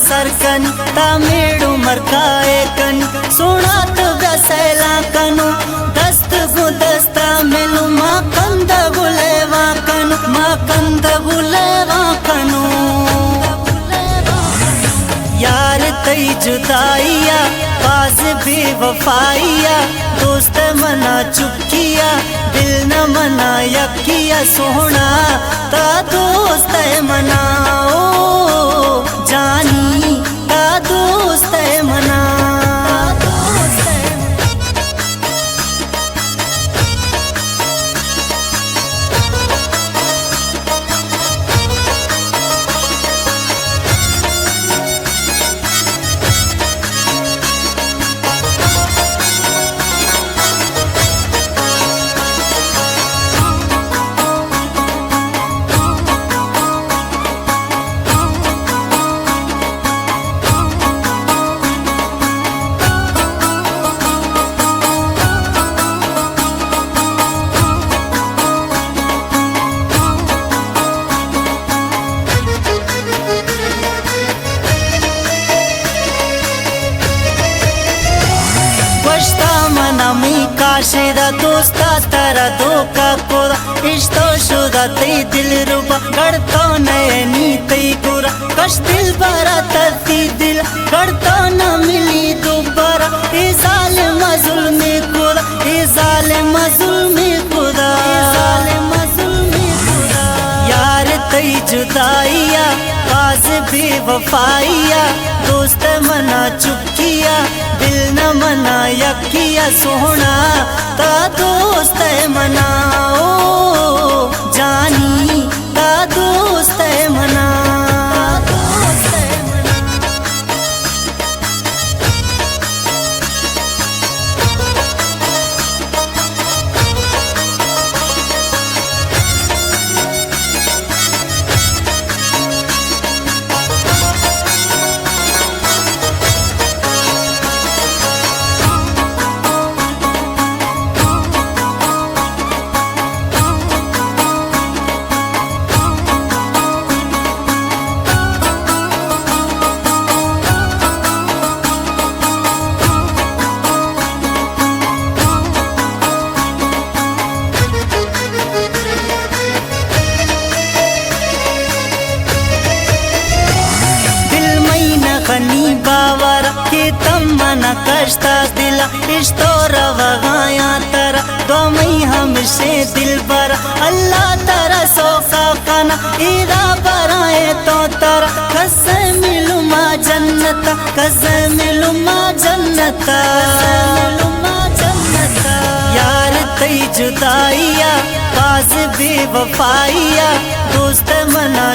سر کنی، تا میڑ عمر کائے کنی، سونا تو بیا سیلاں کنوں، دست گوں دستا ملوں، ما کندگ و لیواں کنوں، ما کندگ و لیواں کنوں۔ یار تئی جدائیا، باز بے وفائیا، دوست منا چکیا، دل نہ منا یکیا، سونا تا دوست منا، او جانی تا دوست منا۔ گوشتا منا می کاشدا، دوستا ترا دھوکا کورا، اشتو شدا تئی دلربا، گڑ تو نئے نی تئی گورا، کش دلبرا ترتی دل، گڑ تو نہ ملی دوبارہ، اے ظالم ظلم خدا، اے ظالم ظلم خدا، اے ظالم ظلم خدا۔ یار تئی جدائیا، باز بے وفائیا، دوست منا چکیا، دل نہ منا یکیا، سونا تا دوست منا، او جانی تا دوست منا۔ دل مئی نہ کنی باور کہ تم منا کشتا دلا، اشتو روغایاں ترا، دعا مئی ہمشے دلبر، اللہ ترا سوکا کنا، ایدا برائے تو ترا، کسے ملوں ما جنتا، کسے ملوں ما جنتا۔ یار تئی جدائیا، باز بے وفائیا، دوست منا